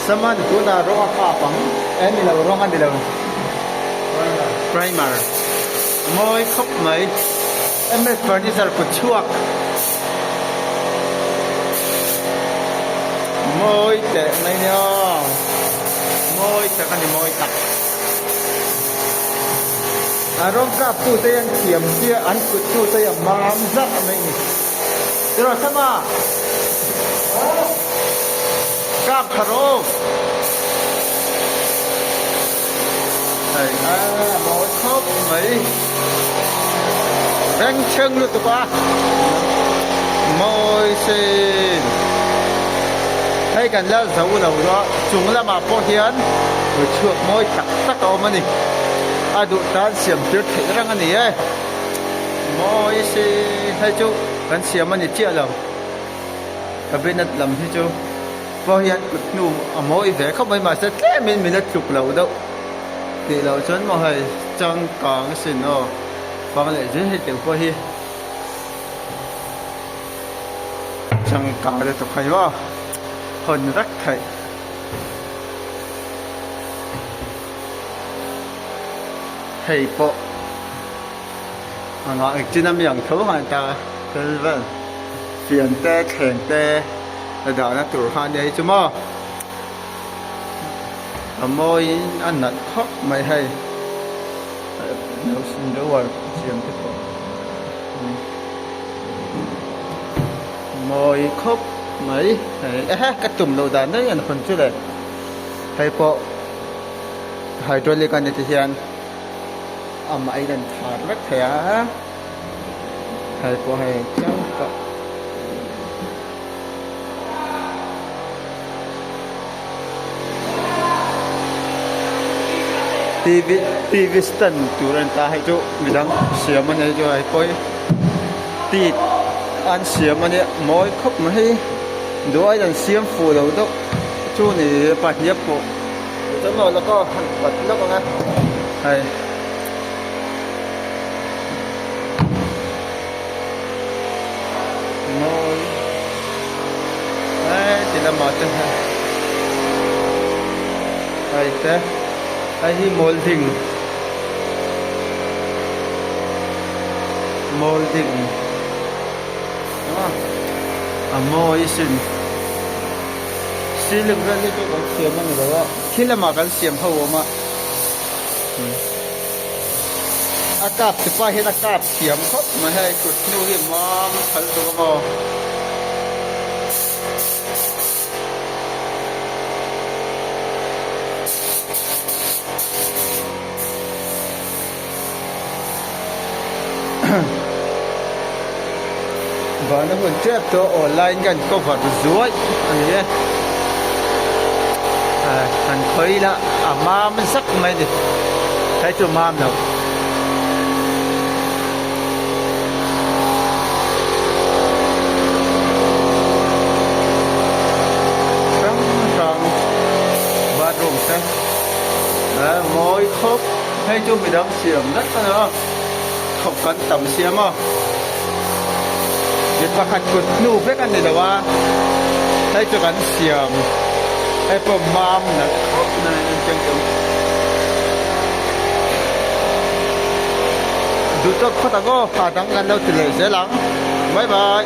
Sama ni tunah rawng a kap ang e ni lo rawng a ni lo primer mawi khawp mai MS furniture kut chhuak mawi teh mai nia mawi tak a ni mawi tak a rawng kap tu te hian thiam chiah an kut tu te hian mam zak mai a ni tiraw Sama. Kap tha rawh. Hei a mawi khawp mai. Beng chheng lutuk a. Mawi sin. Hei kan la zo lo rawh. Chung lamah pawh hian chhuak mawi tak tak a awm a ni. A duh tan siam tir theih reng a ni e. Mawi sin. Hei chu kan siam a ni chiah lo. Cabinet lam hi chu pawh hian kut hnu a mawi ve khawp mai mahse tlemin min la tluk lo deuh tih loh chuan maw hei changkang asin aw fang leh zui hei teuh pawh hi changkang lutuk hei maw hawn vek theih. Hei pawh Engah engtin a mi ang tho ang ta fel vel fian te thleng te a dahna tur kha a nia hi chu maw a mawiin a nalh khawp mai hei drawer siam te pawh mawi khawp mai hei ehe ka tum loh dan daih an hawn chu le hei pawh hydraulic a ni ti hian. Amah in an thar vek thei a, hei pawh hei chiang tawh. TV TV stand tur a ni ta hei chu midang siam a ni chu hei pawh hi ti an siam a nia mawi khawp mai hei duh aiin an siam fuh lo deuh chu ni pahnih a pawh. Chuan maw lawk aw han pat lawk ang a hei mawi hei ti lamah te hian hei te hei hi moulding moulding a mawi sin. Ceiling vel hi chu kan siam a ni lo a, khi lamah kan siam ho awm a, a kap chi pa hian a kap thiam khawp mai hei kut hnu hi mam phal tuk a maw. Vana hun tep chu online kan cover zuaih a ni e han khawi ila a mam zak mai a ni hei chu mam lo. Hrang hrang bathroom te mawi khawp. Hei chu midang siam vek a ni a, thawk kan tam siam a, mi pakhat kut hnu vek a ni lo a, hei chu kan siam hei pawh mam nalh khawp mai a ni chiang chu. Duhtawk phawt ang aw, ha dang kan lo ti leh zel ang, bye bye.